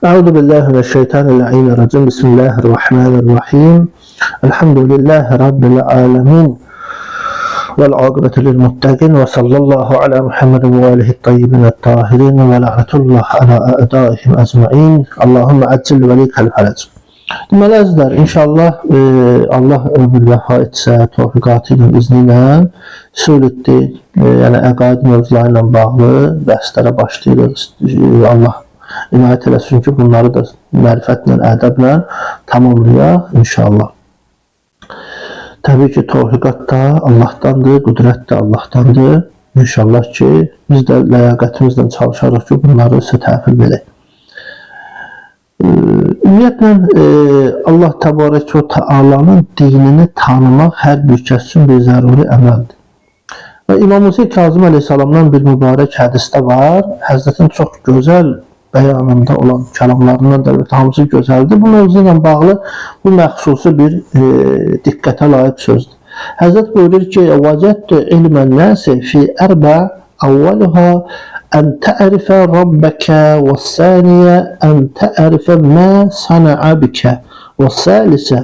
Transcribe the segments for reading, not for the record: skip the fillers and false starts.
Euzu billahi mineşşeytanirracim. Bismillahirrahmanirrahim. Elhamdülillahi rabbil alamin. Vel akıbetu lil muttaqin ve sallallahu ala Muhammedin ve alihi tayyibin tahirin ve la'netullah ala a'daihim ecmaîn. Allahumme accil velikel ferac. Deməli əzizlər, inşallah Allah ömür vəfa etsə, tövfiqatı ilə, izni ilə Üsulüddin, yəni əqaid mövzuları ilə bağlı bəhslərə başlayırıq. Allah inayət eləsin ki, bunları da mərifətlə, ədəblə tamamlayaq inşallah. Təbii ki, tövfiqat da Allahdandır, qüdrət də Allahdandır. İnşallah ki, biz də ləyaqətimizlə çalışarıq ki, bunları sizə təhvil verək. Ümumiyyətlə, Allah Təbarək və Teala'nın dinini tanımaq hər bir kəs üçün bir zəruri əməldir. Və İmam Musa Kazım Əleyhisselamdan bir mübarək hədisdə var. Həzrətin çox gözəl bəyanında olan kəlamlarından da əlbəttə hamısı gözəldir. Bu mövzu ilə bağlı bu məxsusi bir diqqətə layiq sözdür. Həzrət buyurur ki: "Vəcədtu ilmən nasi fi ərba əvvəluha ən tə'rifə rabbəkə və saniyə ən tə'rifə mə sana'a bikə və salisə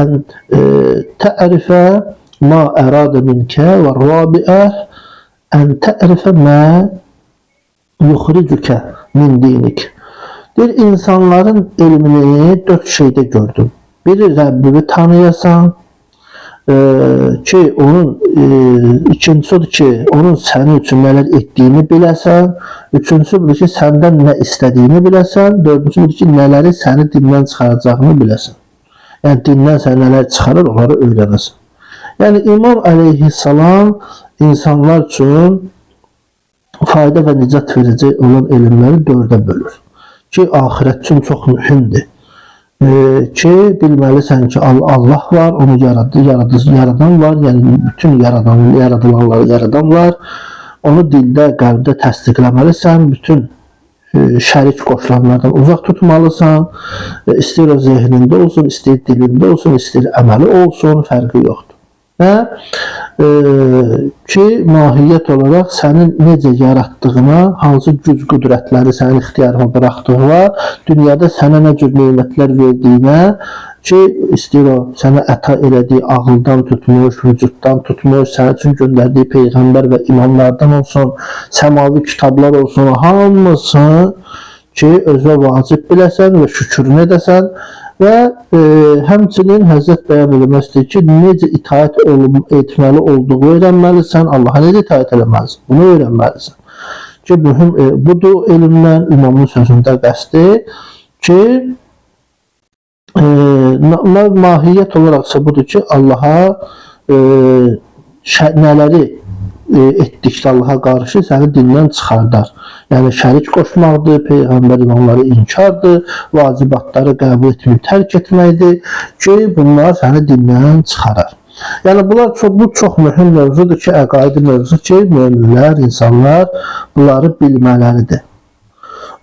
ən tə'rifə ma əradə minkə və rabiə ən tə'rifə mə yuxricuke min dinik." Deyir, insanların elmini dörd şeydə gördüm. Biri, Rəbbini tanıyasan, ki onun ikincisi odur ki, onun sənin üçün nələr etdiyini biləsən, üçüncüsü budur ki, səndən nə istədiyini biləsən, dördüncüsü budur ki, nələri səni dindən çıxaracağını biləsən. Yəni dindən səni nələr çıxarır, onları öyrənəsən. Yəni İmam əleyhissalam insanlar üçün fayda və nicat verəcək olan elmləri dördə bölür. Ki, axirət üçün çox mühümdür. Ki, bilməlisən ki, Allah var, onu yaradı, yaradan var, yəni bütün yaradılanları yaradan var. Onu dildə, qəlbdə təsdiqləməlisən, bütün şərik qoşulanlardan uzaq tutmalısan. İstəyir o zehnində olsun, istəyir dilində olsun, istəyir əməli olsun, fərqi yoxdur. Və ki, mahiyyət olaraq sənin necə yaratdığına, hansı güc qüdrətləri sənin ixtiyarına buraxdığı var, dünyada sənə nə cür nemətlər verdiyinə, ki, istəyir o sənə əta elədiyi ağıldan tutmuş, vücuddan tutmuş, sənin üçün göndərdiyi peyğəmbər və imamlardan olsun, səmavi kitablar olsun, hamısı ki, özünə vacib biləsən və şükrünü edəsən. Və həmçinin Həzrət bəyan eləmək istəyir ki, necə itaət etməli olduğu öyrənməlisən, Allaha necə itaət eləməlisən, bunu öyrənməlisən. Ki, mühüm budur elmdən imamın sözündə qəsdi ki, mahiyyət olaraqsa budur ki, Allaha nələri etdikdə Allaha qarşı səni dindən çıxardar. Yəni şərik qoşmaqdır, peyğəmbər imamları inkardır, vacibatları qəbul etməyib tərk etməkdir ki, bunlar səni dindən çıxarar. Yəni bunlar çox, bu çox mühüm mövzudur ki, əqaidi mövzu ki, möminlər, insanlar bunları bilmələridir.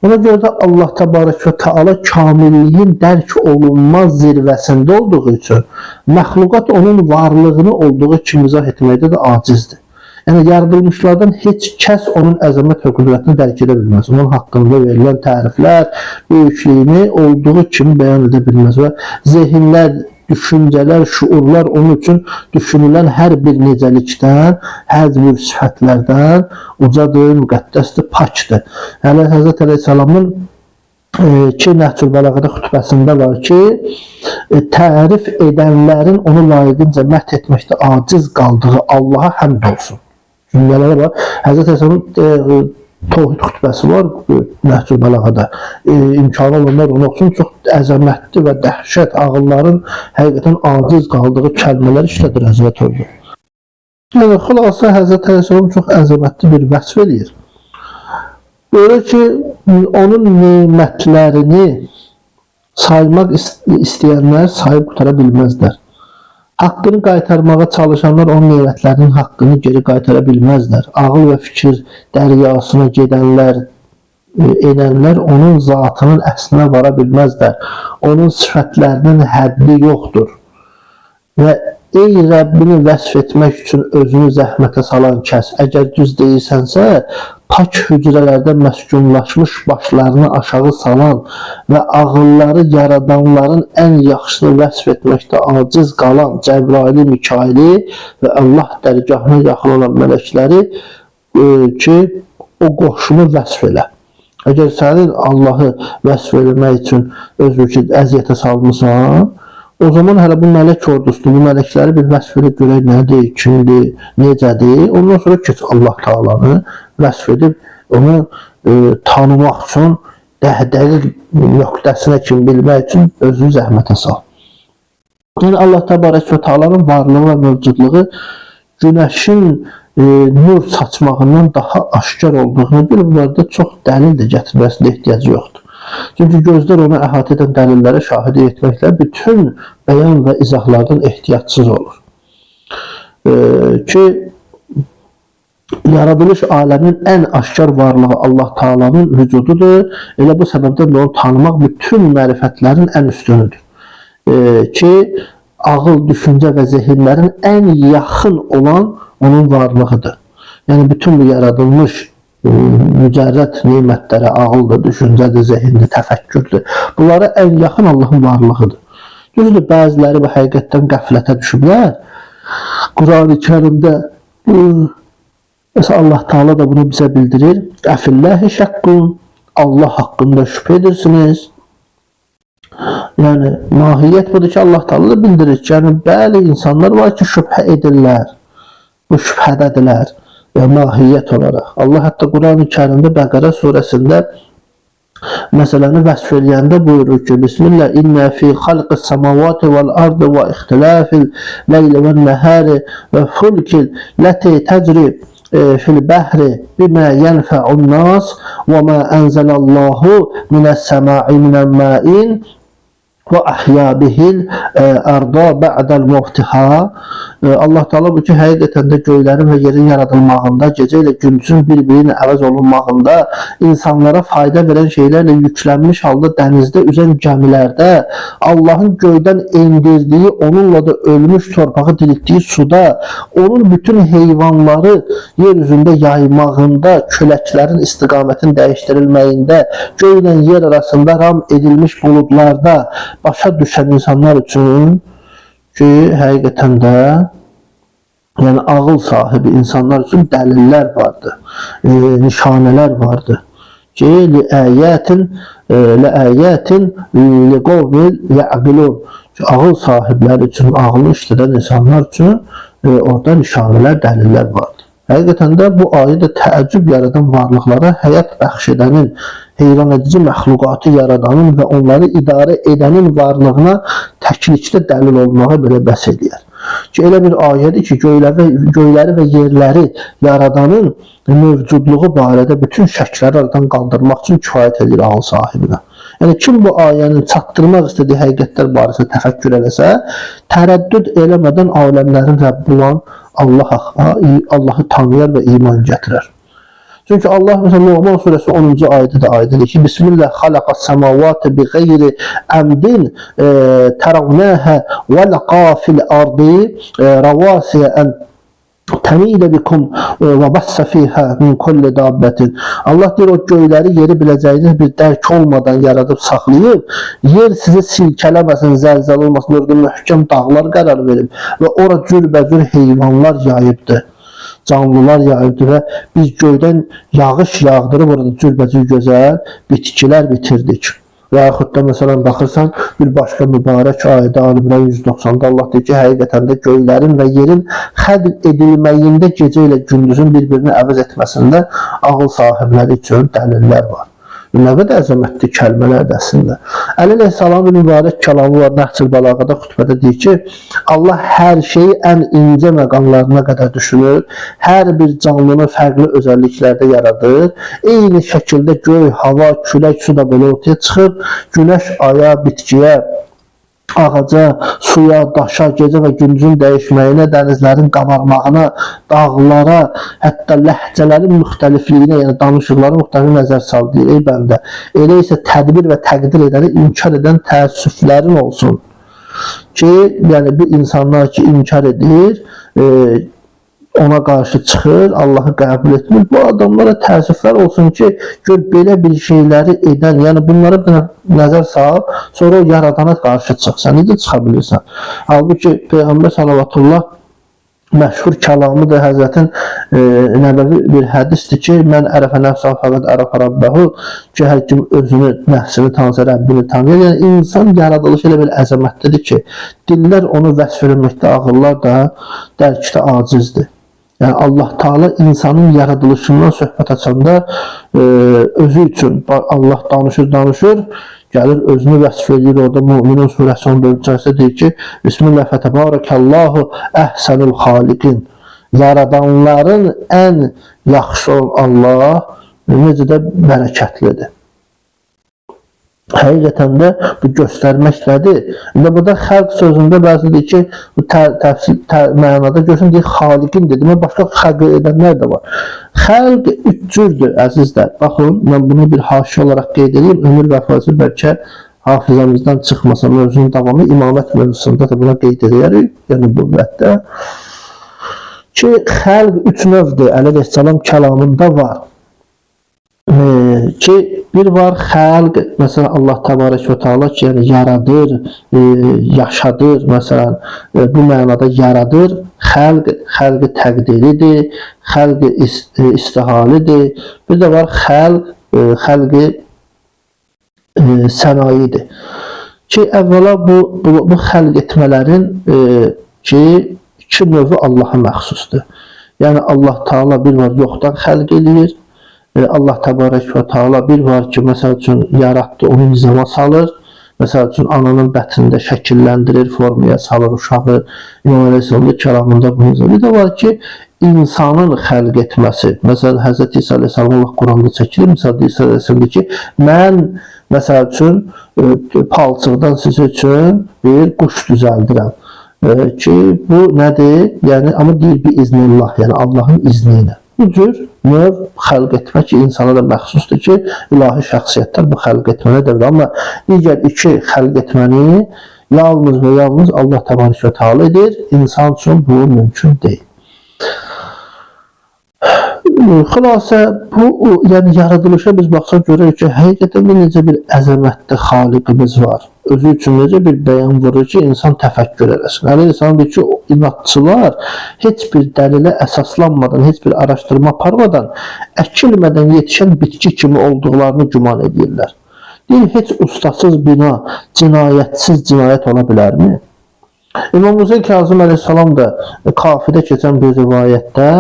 Ona görə də Allah Təbarək və Teala kamilliyin dərk olunmaz zirvəsində olduğu üçün məxluqat onun varlığını olduğu kimi izah etməkdə də acizdir. Yəni yaradılmışlardan heç kəs onun əzəmət və qüdrətini dərk edə bilməz. Onun haqqında verilən təriflər, böyüklüyünü olduğu kimi bəyan edə bilməz və zehinlər, düşüncələr, şuurlar onun üçün düşünülən hər bir necəlikdən, hər bir sifətlərdən ucadır, müqəddəsdir, pakdır. Hələ Həzrət Əleyhisselamın ki, Nəhcül Bəlağədə xütbəsində var ki, tərif edənlərin onu layiqincə məth etməkdə aciz qaldığı Allaha həmd olsun. Cümlələrə bax. Həzrət Əleyhisselamın Tohid xütbəsi var Nəhcül Bəlağədə. İmkanı olanlar onu oxusun. Çox əzəmətli və dəhşət, ağılların həqiqətən aciz qaldığı kəlmələr işlədir Həzrət orada. Yəni, xülasə Həzrət Əleyhisselam çox əzəmətli bir vəsf eləyir. Buyurur ki, onun nemətlərini saymaq istəyənlər sayıb qutara bilməzlər. Haqqını qaytarmağa çalışanlar onun nemətlərinin haqqını geri qaytara bilməzlər. Ağıl və fikir dəryasına gedənlər, enənlər onun zatının əslinə vara bilməzlər. Onun sifətlərinin həddi yoxdur. Və Ey Rəbbini vəsf etmək üçün özünü zəhmətə salan kəs, əgər düz deyirsənsə, pak hücrələrdə məskunlaşmış başlarını aşağı salan və ağılları yaradanların ən yaxşısını vəsf etməkdə aciz qalan Cəbraili, Mikaili və Allah dərgahına yaxın olan mələkləri ki, o qoşunu vəsf elə. Əgər sənin Allahı vəsf eləmək üçün özünü ki, əziyyətə salmısan, o zaman hələ bu mələk ordusunu, bu mələkləri bir vəsf edib görək nədir, kimdir, necədir. Ondan sonra keç Allah Taala'nı vəsf edib onu tanımaq üçün, dəqiq nöqtəsinə kimi bilmək üçün özünü zəhmətə sal. Yəni Allah Təbarək və Taala'nın varlığı və mövcudluğu günəşin nur saçmağından daha aşkar olduğunu bir bunlarda çox dəlil də gətirməsinə ehtiyacı yoxdur. Çünki gözlər onu əhatə edən dəlillərə şahidi etməklə bütün bəyan və izahlardan ehtiyacsız olur. Ki yaradılış aləmin ən aşkar varlığı Allah Taala'nın vücududur. Elə bu səbəbdən də onu tanımaq bütün mərifətlərin ən üstünüdür. Ki ağıl, düşüncə və zehinlərin ən yaxın olan onun varlığıdır. Yəni bütün bu yaradılmış mücərrəd nemətlərə ağıldır, düşüncədir, zehindir, təfəkkürdür. Bunlara ən yaxın Allahın varlığıdır. Düzdür, bəziləri bu həqiqətdən qəflətə düşüblər. Quran-ı Kərimdə mesela Allah Teala da bunu bizə bildirir. Əfilləhi şəkkun, Allah haqqında şübhə edirsiniz. Yəni mahiyyət budur ki, Allah Teala da bildirir ki, yəni bəli insanlar var ki, şübhə edirlər. Bu şübhədədirlər. Və mahiyyət olaraq. Allah hətta Quran-ı Kərimdə Bəqərə surəsində məsələni vəsf eləyəndə buyurur ki, Bismillah, innə fi xalqis samavati vel ardı və ixtilafil leyli və nəhəri və fulkil ləti təcri fil bəhri bimə yənfəun nas və mə ənzəlallahu minəs səma'i minəl məin və əhya bihil ərda bə'dəl mövtiha. Allah Teala bu ki, həqiqətən də göylərin və yerin yaradılmağında, gecə ilə gündüzün bir-birinə əvəz olunmağında, insanlara fayda verən şeylərlə yüklənmiş halda dənizdə üzən gəmilərdə, Allahın göydən endirdiyi, onunla da ölmüş torpağı diriltdiyi suda, onun bütün heyvanları yer üzündə yaymağında, küləklərin istiqamətinin dəyişdirilməyində, göylə yer arasında ram edilmiş buludlarda başa düşən insanlar üçün ki, həqiqətən də yəni ağıl sahibi insanlar üçün dəlillər vardı, nişanələr vardı ki, li-əyətin li-əyətin li-qovmin yəqilun. Ki, ağıl sahibləri üçün, ağlı işlədən insanlar üçün orada nişanələr, dəlillər vardı. Həqiqətən də bu ayə də təəccüb yaradan varlıqlara həyat bəxş edənin, heyran edici məxluqatı yaradanın və onları idarə edənin varlığına təklikdə dəlil olmağa belə bəs eləyər. Ki, elə bir ayədir ki, göyləri və yerləri yaradanın mövcudluğu barədə bütün şəkləri aradan qaldırmaq üçün kifayət edir ağıl sahibinə. Yəni kim bu ayənin çatdırmaq istədiyi həqiqətlər barəsində təfəkkür eləsə, tərəddüd eləmədən aləmlərin Rəbbi olan Allahı tanıyar və iman gətirər. Çünki Allah məsələn Loğman surəsi 10-cu ayədə də aydındır ki, Bismillah xalaqas semavati bi geyri əmdin təravnəhə və laqa fil ardı ravasiyə ən təmilə bikum və bəsse fiyhə min kulli dabbətin. Allah deyir, o göyləri yeri biləcəyiniz bir dərk olmadan yaradıb saxlayıb, yer sizi silkələməsin, zəlzələ olmasın, orada möhkəm dağlar qərar verib və ora cürbəcür heyvanlar yayıbdır, canlılar yayıbdır və biz göydən yağış yağdırıb orada cürbəcür gözəl bitkilər bitirdik. Və yaxud da məsələn baxırsan bir başqa mübarək ayədə Ali İmran 190-da Allah deyir ki, həqiqətən də göylərin və yerin xəlq edilməyində gecə ilə gündüzün bir-birini əvəz etməsində ağıl sahibləri üçün dəlillər var. Nə qədər əzəmətli kəlmələrdir əslində. Əli əleyhissalamın mübarək kəlamı var Nəhcül Bəlağədə xutbədə deyir ki, Allah hər şeyi ən incə məqamlarına qədər düşünür, hər bir canlını fərqli özəlliklərdə yaradır. Eyni şəkildə göy, hava, külək, su da belə ortaya çıxır. Günəş aya, bitkiyə, ağaca, suya, daşa, gecə və gündüzün dəyişməyinə, dənizlərin qabarmağına, dağlara, hətta ləhcələrin müxtəlifliyinə, yəni danışıqların müxtəlif nəzər sal deyir, ey bəndə. Elə isə tədbir və təqdir edəni inkar edən təəssüflərin olsun. Ki, yəni bu insanlar ki, inkar edir, ona qarşı çıxır, Allahı qəbul etmir. Bu adamlara təəssüflər olsun ki, gör belə bir şeyləri edən, yəni bunlara bir nəzər sal, sonra o yaradana qarşı çıx. Sən necə çıxa bilirsən? Halbuki Peyğəmbər salavatullah məşhur kəlamı da Həzrətin nəbəvi bir hədisdir ki, mən ərəfə nəfsə fəqət ərəfə rabbəhu, ki, hər kim özünü, nəfsini tanısa, Rəbbini tanıyır. Yəni, insan yaradılışı elə bir əzəmətlidir ki, dillər onu vəsf eləməkdə, ağıllar da dərkdə acizdir. Yəni, Allah Teala insanın yaradılışından söhbət açanda özü üçün Allah danışır, danışır, gəlir özünü vəsf edir. Orada Müminun surəsi 14-cü ayədə deyir ki, Bismillah fətəbarəkallahu əhsənul xaliqin. Yaradanların ən yaxşısı olan Allah necə də bərəkətlidir. Həqiqətən də bu göstərmək nədir? İndi burada xəlq sözündə bəzi deyir ki, bu təfsir mənada görsün deyir xaliqin dedi. Demək başqa xəlq edənlər də var. Xəlq üç cürdür əzizlər. Baxın, mən bunu bir haşiyə olaraq qeyd edeyim. Ömür vəfası bəlkə hafizəmizdən çıxmasa mövzunun davamı imamət mövzusunda da buna qeyd edərik. Yəni bu vəddə ki, xəlq üç növdür. Əleyhissalam kəlamında var. Ki bir var xəlq, məsələn Allah təbarək və təala ki, yəni yaradır, yaşadır, məsələn bu mənada yaradır. Xəlq, xəlqi təqdiridir, xəlqi istihalidir. Bir də var xəlq, xəlqi sənayidir. Ki əvvəla bu xəlq etmələrin ki iki növü Allaha məxsusdur. Yəni Allah Taala bir var yoxdan xəlq eləyir. Allah təbarək və təala bir var ki, məsəl üçün yaratdı, onu nizama salır. Məsəl üçün ananın bətnində şəkilləndirir, formaya salır uşağı. İmam Əleyhissalamın kəlamında bunu izah. Bir də var ki, insanın xəlq etməsi. Məsələn, Həzrəti İsa Əleyhissalam Allah Quranda çəkilir. Məsələn, İsa Əleyhissalam deyir ki, mən məsəl üçün palçıqdan sizin üçün bir quş düzəldirəm. Ki, bu nədir? Yəni, amma deyir bi iznillah, yəni Allahın izni ilə. Bu cür növ xəlq etmə ki, insana da məxsusdur ki, ilahi şəxsiyyətlər bu xəlq etmənə də, amma digər iki xəlq etməni yalnız və yalnız Allah təbarək və təala edir. İnsan üçün bu mümkün deyil. Xülasə, bu, yəni yaradılışa biz baxsaq görürük ki, həqiqətən də necə bir əzəmətli xaliqimiz var. Özü üçün necə bir bəyan vurur ki, insan təfəkkür eləsin. Əleyhissalam deyir ki, inatçılar heç bir dəlilə əsaslanmadan, heç bir araşdırma aparmadan, əkilmədən yetişən bitki kimi olduqlarını güman edirlər. Deyir, heç ustasız bina, cinayətsiz cinayət ola bilərmi? İmam Musa Kazım əleyhissalam da Kafidə keçən bir rivayətdə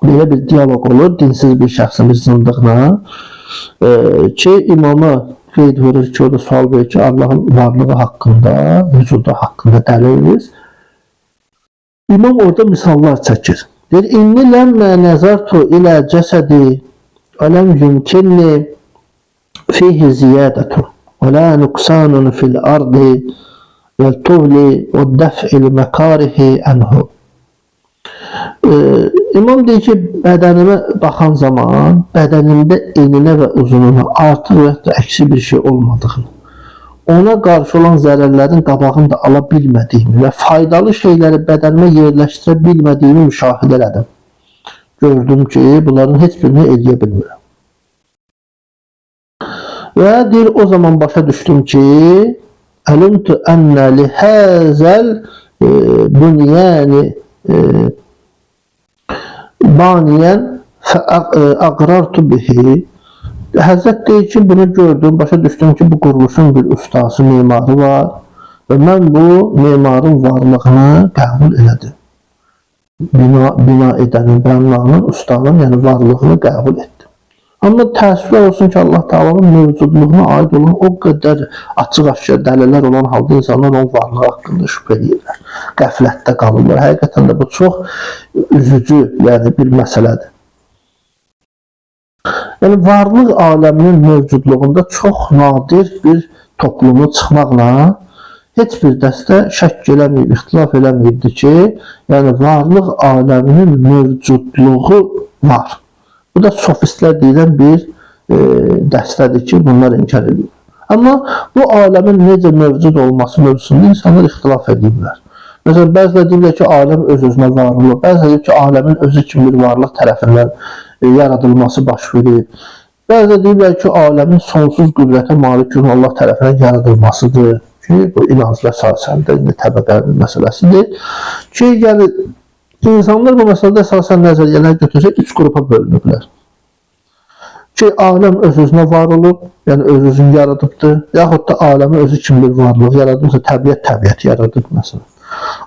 belə bir diyaloq olur dinsiz bir şəxsin bir zındığına ki, imama qeyd verir ki, o da sual verir ki, Allahın varlığı haqqında, vücudu haqqında dəliliz. İmam orada misallar çəkir. Deyir, İnni ləmmə nəzartu ilə cəsədi və ləm yumkinni fihi ziyadətun və la nuqsanun fil ardi və tuvli və dəf'il məkarihi ənhu. İmam deyir ki, bədənimə baxan zaman bədənimdə eninə və uzununa artıq və ya da əksi bir şey olmadığını, ona qarşı olan zərərlərin qabağını da ala bilmədiyimi və faydalı şeyləri bədənimə yerləşdirə bilmədiyimi müşahidə elədim. Gördüm ki, bunların heç birini eləyə bilmirəm. Və deyir, o zaman başa düşdüm ki, əlimtu ənə lihəzəl bünyəni baniyən fəaqrartu bihi. Həzrət deyir ki, bunu gördüm, başa düşdüm ki, bu quruluşun bir ustası, memarı var və mən bu memarın varlığını qəbul elədim. Bina edənin, bənnanın, ustanın, yəni varlığını qəbul etdim. Amma təəssüflər olsun ki, Allah Taala'nın mövcudluğuna aid olan o qədər açıq-aşkar dəlillər olan halda insanlar onun varlığı haqqında şübhə edirlər. Qəflətdə qalırlar. Həqiqətən də bu çox üzücü, yəni bir məsələdir. Yəni varlıq aləminin mövcudluğunda çox nadir bir toplumu çıxmaqla heç bir dəstə şəkk eləməyib, ixtilaf eləməyibdir ki, yəni varlıq aləminin mövcudluğu var. Bu da sofistlər deyilən bir dəstədir ki, bunlar inkar edir. Amma bu aləmin necə mövcud olması mövzusunda insanlar ixtilaf ediblər. Məsələn, bəziləri deyirlər ki, aləm öz-özünə var olur. Bəziləri deyir ki, aləmin özü kimi bir varlıq tərəfindən yaradılması baş verir. Bəziləri deyirlər ki, aləmin sonsuz qüdrətə malik olan Allah tərəfindən yaradılmasıdır. Ki, bu inanclar əsasən də indi təbəqənin məsələsidir. Ki, yəni insanlar bu məsələdə əsasən nəzəriyyələr götürsək üç qrupa bölünüblər. Ki, aləm öz-özünə var olub, yəni öz-özünü yaradıbdır, yaxud da aləmi özü kimi bir varlıq yaradıbsa, təbiət yaradıb məsələn.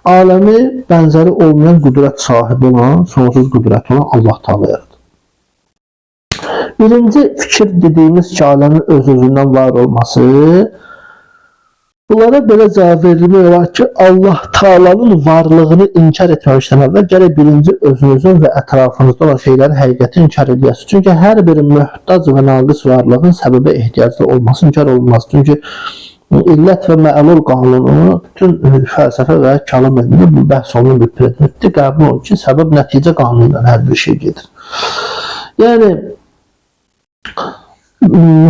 Aləmi bənzəri olmayan qüdrət sahibi olan, sonsuz qüdrət olan Allah Taala yaradıb. Birinci fikir dediyimiz ki, aləmin öz-özündən var olması, bunlara belə cavab verilmək olar ki, Allah Taala'nın varlığını inkar etməmişdən əvvəl gərək birinci özünüzün və ətrafınızda olan şeylərin həqiqəti inkar edəsiniz. Çünki hər bir möhtac və naqis varlığın səbəbə ehtiyaclı olması inkar olunmaz. Çünki illət və məlul qanunu bütün fəlsəfə və kəlam elmində bu bəhs olunan bir predmetdir. Qəbul olunur ki, səbəb nəticə qanunu ilə hər bir şey gedir. Yəni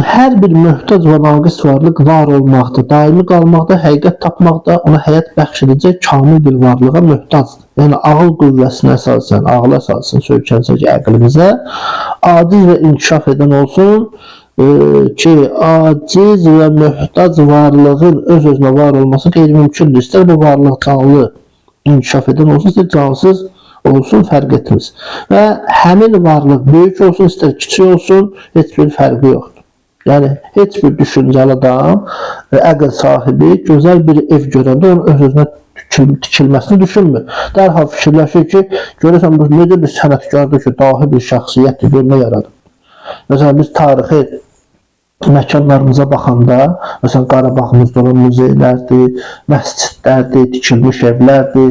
hər bir möhtac və naqis varlıq var olmaqda, daimi qalmaqda, həqiqət tapmaqda, ona həyat bəxş edəcək kamil bir varlığa möhtacdır. Yəni ağıl qüvvəsinə əsasən, ağla əsasən söykənsək ki, əqlimizə aciz və inkişaf edən olsun ki, aciz və möhtac varlığın öz-özünə var olması qeyri-mümkündür. İstər bu varlıq canlı inkişaf edən olsun, istər cansız olsun, fərq etməz. Və həmin varlıq böyük olsun, istər kiçik olsun, heç bir fərqi yoxdur. Yəni, heç bir düşüncəli adam, əql sahibi gözəl bir ev görəndə onun öz-özünə tikilməsini düşünmür. Dərhal fikirləşir ki, görəsən bu necə bir sənətkardır ki, dahi bir şəxsiyyətdir, gör nə yaradıb. Məsələn, biz tarixi məkanlarımıza baxanda, məsələn, Qarabağımızda olan muzeylərdir, məscidlərdir, tikilmiş evlərdir,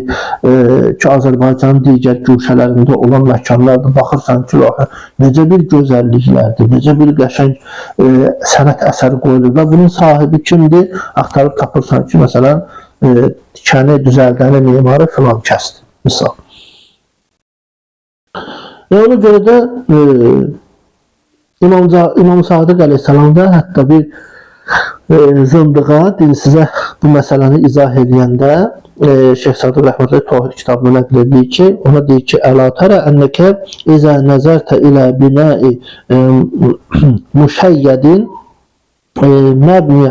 ki, Azərbaycanın digər guşələrində olan məkanlardır. Baxırsan ki, necə bir gözəlliklərdir, necə bir qəşəng sənət əsəri qoyulur. Bunun sahibi kimdir? Axtarıb tapırsan ki, məsələn, tikəni, düzəldəni memarı filan kəsdir, misal. Və ona görə də İmam Sadiq əleyhissalam da hətta bir zındığa, dinsizə bu məsələni izah edəndə Şeyx Sadiq rəhmətullah Təvhid kitabında nəql edir ki, ona deyir ki, əla tərə ennəkə izə nəzərtə ilə binai müşəyyədin məbni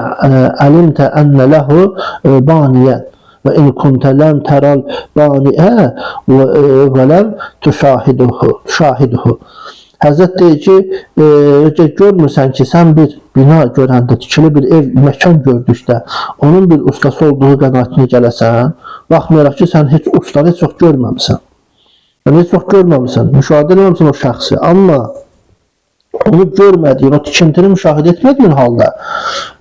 əlimtə ennə ləhu baniyən və in kuntə ləm tərəl baniə və ləm tüşahiduhu. Həzrət deyir ki, görmürsən ki, sən bir bina görəndə, tikili bir ev, məkan gördükdə, onun bir ustası olduğu qənaətinə gələsən, baxmayaraq ki, sən heç ustanı heç çox görməmsən. Yəni, heç çox görməmsən, müşahidə eləməmsən o şəxsi, amma onu görmədiyin, o tikintini müşahidə etmədiyin halda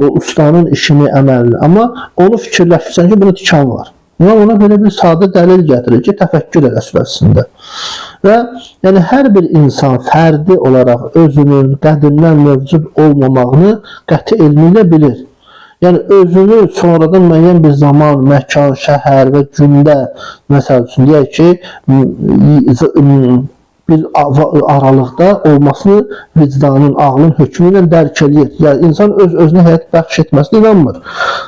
o ustanın işini, əməlini, amma onu fikirləşirsən ki, bunu tikan var. İmam ona belə bir sadə dəlil gətirir ki, təfəkkür elə surəsində. Və yəni hər bir insan fərdi olaraq özünün qədimdən mövcud olmamağını qəti elmi ilə bilir. Yəni özünü sonradan müəyyən bir zaman, məkan, şəhər və gündə, məsəl üçün deyək ki, bir aralıqda olmasını vicdanın, ağlın hökmü ilə dərk eləyir. Yəni insan öz-özünə həyat bəxş etməsinə inanmır.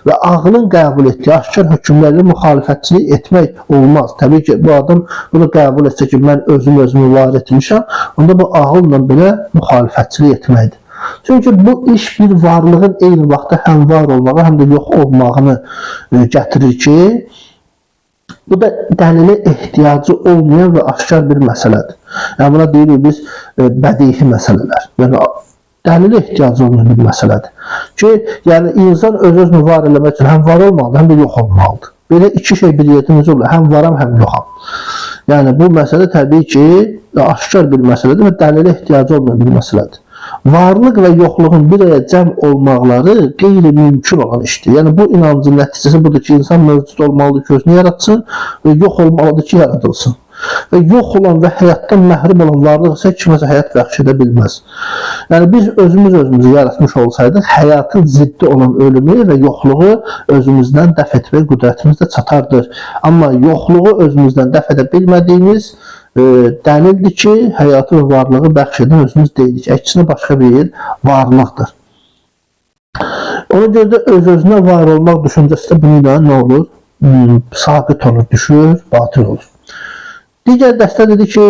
Və ağlın qəbul etdiyi aşkar hökmlərlə müxalifətçilik etmək olmaz. Təbii ki, bu adam bunu qəbul etsə ki, mən özüm özümü var etmişəm, onda bu ağılla belə müxalifətçilik etməkdir. Çünki bu iş bir varlığın eyni vaxtda həm var olmağı, həm də yox olmağını gətirir ki, bu da dəlilə ehtiyacı olmayan və aşkar bir məsələdir. Yəni buna deyirik biz bədihi məsələlər. Yəni dəlilə ehtiyacı olmayan bir məsələdir. Ki, yəni insan öz-özünü var eləmək üçün həm var olmalıdır, həm də yox olmalıdır. Belə iki şey bir yerdə necə olur? Həm varam, həm yoxam. Yəni bu məsələ təbii ki, aşkar bir məsələdir və dəlilə ehtiyacı olmayan bir məsələdir. Varlıq və yoxluğun bir araya cəm olmaqları qeyri-mümkün olan işdir. Yəni bu inancın nəticəsi budur ki, insan mövcud olmalıdır ki, özünü yaratsın və yox olmalıdır ki, yaradılsın. Və yox olan və həyatdan məhrum olan varlıq isə kiməsə həyat bəxş edə bilməz. Yəni biz özümüz özümüzü yaratmış olsaydıq, həyatın ziddi olan ölümü və yoxluğu özümüzdən dəf etmək qüdrətimiz də çatardır. Amma yoxluğu özümüzdən dəf edə bilmədiyimiz dəlildir ki, həyatı və varlığı bəxş edən özümüz deyilik. Əksinə başqa bir varlıqdır. Ona görə də öz-özünə var olmaq düşüncəsi də bununla nə olur? Saqit olur, düşür, batıl olur. Digər dəstə dedi ki,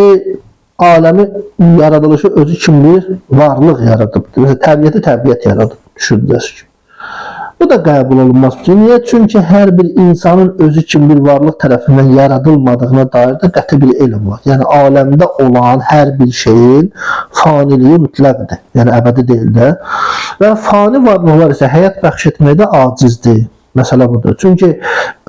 aləmi yaradılışı özü kimdir? Varlıq yaradıbdır. Məsələn, təbiəti təbiət yaradıb düşüncəsi kimi. Bu da qəbul olunmaz. Niyə? Çünki hər bir insanın özü kimi bir varlıq tərəfindən yaradılmadığına dair də qəti bir elm var. Yəni aləmdə olan hər bir şeyin faniliyi mütləqdir. Yəni əbədi deyil də. Və fani varlıqlar isə həyat bəxş etməkdə acizdir. Məsələ budur. Çünki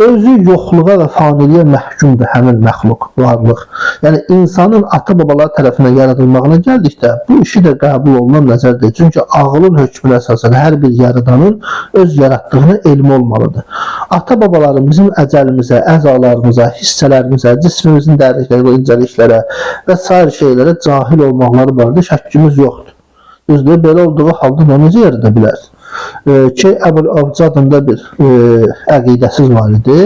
özü yoxluğa və faniliyə məhkumdur həmin məxluq, varlıq. Yəni insanın ata-babalar tərəfindən yaradılmağına gəldikdə bu işi də qəbul olunan nəzər deyil. Çünki ağılın hökmünə əsasən hər bir yaradanın öz yaratdığını elmi olmalıdır. Ata-babaların bizim əcəlimizə, əzalarımıza, hissələrimizə, cismimizin dərinliklərə, incəliklərə və sair şeylərə cahil olmaqları barədə şəkkimiz yoxdur. Düzdür, belə olduğu halda nə necə yarada bilər? Ki, Əbul Avcı adında bir əqidəsiz var idi.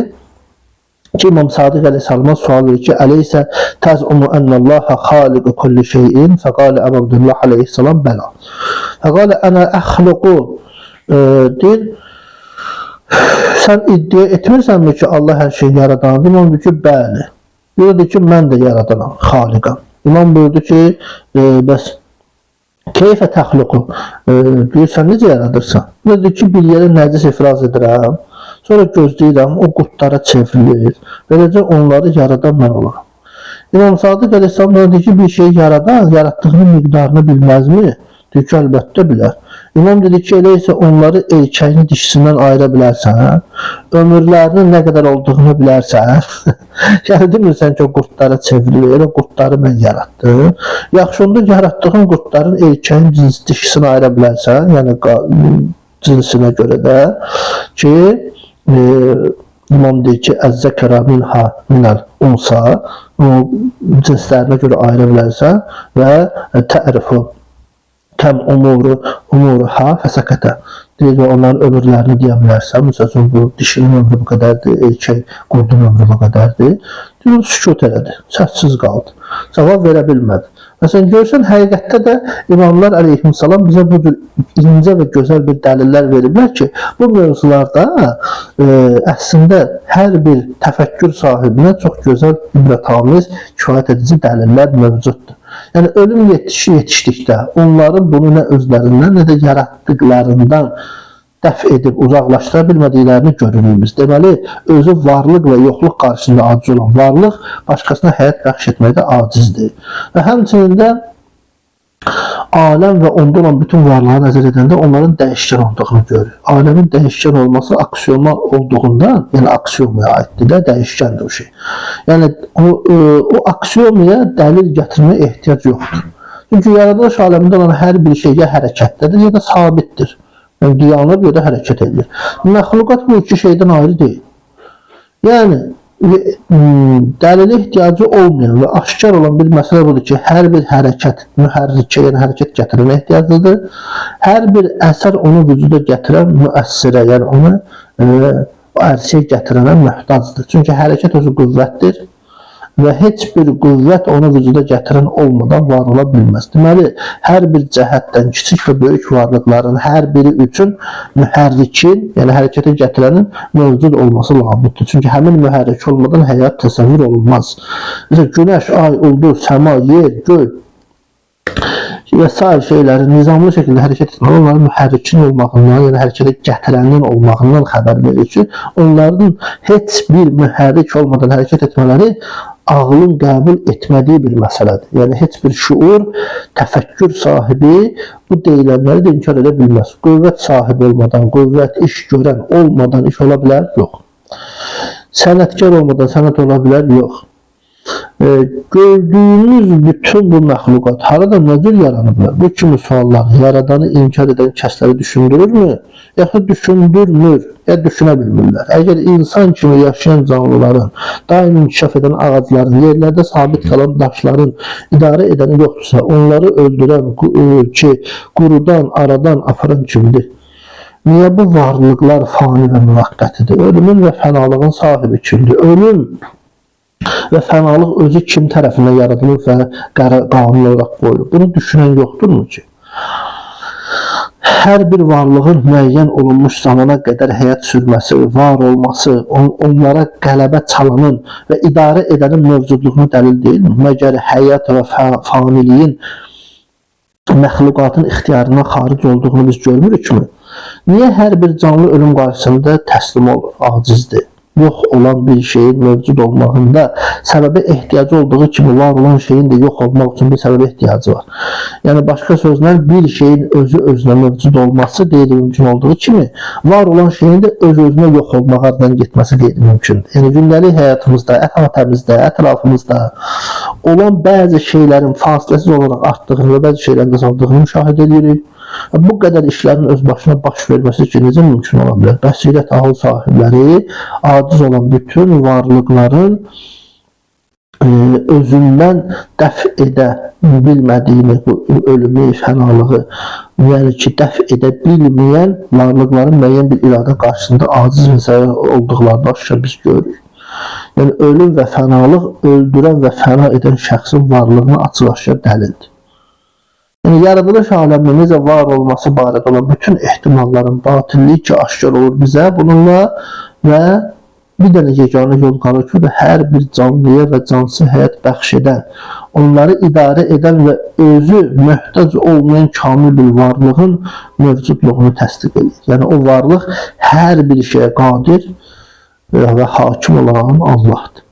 Ki, İmam Sadiq əleyhissalama sual verir ki, Əleysə təz'umu ənəllaha xaliqu kulli şeyin? Fəqalə Əbu Abdullah əleyhissalam bəla. Fəqalə ənə əxluqu deyir, sən iddia etmirsənmi ki, Allah hər şeyi yaradandır? İmam deyir ki, bəli. Buyurdu ki, mən də yaradanam, xaliqam. İmam buyurdu ki, bəs keyfə təxluqu? Deyir, sən necə yaradırsan? Deyir ki, bir yerə nəcis ifraz edirəm, sonra gözləyirəm, o qurdlara çevrilir. Beləcə onları yaradan mən oluram. İmam Sadiq əleyhissalam deyir ki, bir şeyi yaradan, yaratdığının miqdarını bilməzmi? Deyir ki, əlbəttə bilər. İmam dedi ki, elə isə onları erkəyini dişisindən ayıra bilərsən, ömürlərinin nə qədər olduğunu bilərsən. Yəni demirsən ki, o qurdlara çevrilir, elə qurdları mən yaratdım. Yaxşı, onda yaratdığın qurdların erkəyin cins dişisini ayıra bilərsən, yəni cinsinə görə də ki, İmam deyir ki, əzzəkərə minha minəl unsa, o cinslərinə görə ayıra bilərsən və tərifu kəm umuruha fəsəkətə. Deyir və onların ömürlərini deyə bilərsən. Məsəl üçün, bu dişinin ömrü bu qədərdir, erkək qurdun ömrü bu qədərdir. Deyir, sükut elədi, səssiz qaldı. Cavab verə bilmədi. Məsələn, görsən, həqiqətdə də imamlar əleyhissalam bizə bu cür incə və gözəl bir dəlillər veriblər ki, bu mövzularda əslində hər bir təfəkkür sahibinə çox gözəl, ibrətamiz, kifayət edici dəlillər mövcuddur. Yəni, ölüm yetişdikdə onların bunu nə özlərindən, nə də yaratdıqlarından dəf edib uzaqlaşdıra bilmədiklərini görürük biz. Deməli, özü varlıq və yoxluq qarşısında aciz olan varlıq başqasına həyat bəxş etməkdə acizdir. Və həmçinin də aləm və onda olan bütün varlığa nəzər edəndə onların dəyişkən olduğunu görürük. Aləmin dəyişkən olması aksiyoma olduğundan, yəni aksiyomaya aiddir də, dəyişkəndir o şey. Yəni o aksiyomaya dəlil gətirməyə ehtiyac yoxdur. Çünki yaradılış aləmində olan hər bir şey ya hərəkətdədir, ya da sabitdir. Yəni dayanır ya da hərəkət edir. Məxluqat bu iki şeydən ayrı deyil. Yəni dəlilə ehtiyacı olmayan və aşkar olan bir məsələ budur ki, hər bir hərəkət mühərrikə, yəni hərəkət gətirənə ehtiyaclıdır. Hər bir əsər onu vücuda gətirən müəssirə, yəni onu o ərsəyə gətirənə möhtacdır. Çünki hərəkət özü qüvvətdir və heç bir qüvvət onu vücuda gətirən olmadan var ola bilməz. Deməli, hər bir cəhətdən kiçik və böyük varlıqların hər biri üçün mühərrikin, yəni hərəkətə gətirənin mövcud olması labuddur. Çünki həmin mühərrik olmadan həyat təsəvvür olunmaz. Məsələn, günəş, ay, ulduz, səma, yer, göy və sair şeylərin nizamlı şəkildə hərəkət etməli, onların mühərrikin olmağından, yəni hərəkətə gətirənin olmağından xəbər verir ki, onların heç bir mühərrik olmadan hərəkət etmələri ağlın qəbul etmədiyi bir məsələdir. Yəni heç bir şuur, təfəkkür sahibi bu deyilənləri də inkar edə bilməz. Qüvvət sahibi olmadan, qüvvət iş görən olmadan iş ola bilər? Yox. Sənətkar olmadan sənət ola bilər? Yox. Gördüyümüz bütün bu məxluqat harada nə cür yaranıblar? Bu kimi suallar yaradanı inkar edən kəsləri düşündürürmü? Yaxud düşündürmür, ya düşünə bilmirlər. Əgər insan kimi yaşayan canlıların, daim inkişaf edən ağacların, yerlərdə sabit qalan daşların idarə edəni yoxdursa, onları öldürən ki, qurudan, aradan aparan kimdir? Niyə bu varlıqlar fani və müvəqqətidir? Ölümün və fənalığın sahibi kimdir? Ölüm və fənalıq özü kim tərəfindən yaradılır və qanun olaraq qoyulur? Bunu düşünən yoxdurmu ki? Hər bir varlığın müəyyən olunmuş zamana qədər həyat sürməsi, var olması, onlara qələbə çalanın və idarə edənin mövcudluğuna dəlil deyilmi? Məgər həyat və faniliyin məxluqatın ixtiyarından xaric olduğunu biz görmürükmü? Niyə hər bir canlı ölüm qarşısında təslim olur, acizdir? Yox olan bir şeyin mövcud olmağında səbəbə ehtiyacı olduğu kimi var olan şeyin də yox olmaq üçün bir səbəbə ehtiyacı var. Yəni başqa sözlə bir şeyin özü özünə mövcud olması qeyri-mümkün olduğu kimi var olan şeyin də öz-özünə yox olmağa getməsi qeyri-mümkündür. Yəni gündəlik həyatımızda, əhatəmizdə, ətrafımızda olan bəzi şeylərin fasiləsiz olaraq artdığını və bəzi şeylərin azaldığını müşahidə edirik. Bu qədər işlərin öz başına baş verməsi ki, necə mümkün ola bilər? Bəsirət ağıl sahibləri aciz olan bütün varlıqların özündən dəf edə bilmədiyini, bu ölümü, fənalığı, yəni ki, dəf edə bilməyən varlıqların müəyyən bir iradə qarşısında aciz və zəif olduqlarını aşkar biz görürük. Yəni ölüm və fənalıq öldürən və fəna edən şəxsin varlığına açıq-aşkar dəlildir. Yəni yaradılış aləminin necə var olması barədə olan bütün ehtimalların batilliyi ki, aşkar olur bizə bununla və bir dənə yeganə yol qalır ki, o da hər bir canlıya və cansız həyat bəxş edən, onları idarə edən və özü möhtac olmayan kamil bir varlığın mövcudluğunu təsdiq edir. Yəni o varlıq hər bir şeyə qadir və hakim olan Allahdır.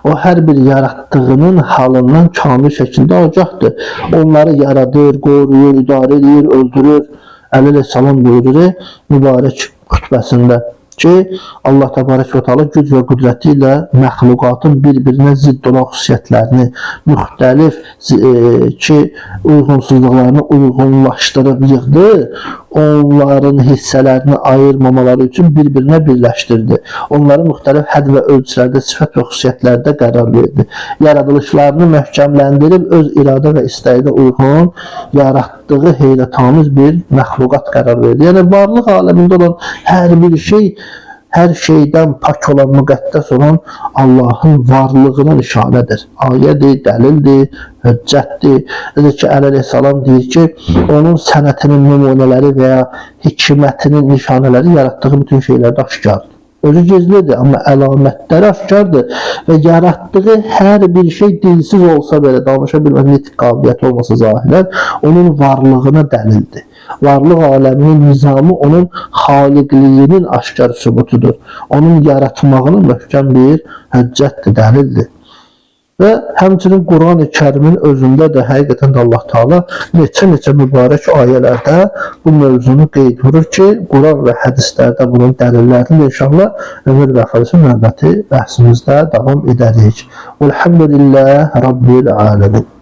O hər bir yaratdığının halından kamil şəkildə agahdır. Onları yaradır, qoruyur, idarə edir, öldürür. Əli əleyhissalam buyurur mübarək xutbəsində ki, Allah təbarək və təala güc və qüdrəti ilə məxluqatın bir-birinə zidd olan xüsusiyyətlərini, müxtəlif ki, uyğunsuzluqlarını uyğunlaşdırıb yığdı, onların hissələrini ayırmamaları üçün bir-birinə birləşdirdi. Onları müxtəlif hədd və ölçülərdə, sifət və xüsusiyyətlərdə qərar verdi. Yaradılışlarını möhkəmləndirib öz iradə və istəyinə uyğun yaratdığı heyrətamiz bir məxluqat qərar verdi. Yəni varlıq aləmində olan hər bir şey, hər şeydən pak olan, müqəddəs olan Allahın varlığına nişanədir. Ayədir, dəlildir, hüccətdir. Necə ki, Əli əleyhissalam deyir ki, onun sənətinin nümunələri və ya hikmətinin nişanələri yaratdığı bütün şeylərdə aşkardır. Özü gizlidir, amma əlamətləri aşkardır və yaratdığı hər bir şey dilsiz olsa belə, danışa bilməz, nitq qabiliyyəti olmasa zahirən, onun varlığına dəlildir. Varlıq aləminin nizamı onun xaliqliyinin aşkar sübutudur. Onun yaratmağının möhkəm bir hüccətdir, dəlildir. Və həmçinin Quran-ı Kərimin özündə də həqiqətən də Allah Taala neçə-neçə mübarək ayələrdə bu mövzunu qeyd edir ki, Quran və hədislərdə bunun dəlillərini inşallah ömür vəfa növbəti bəhsimizdə davam edərik. Velhamdülillah Rabbil aləmin.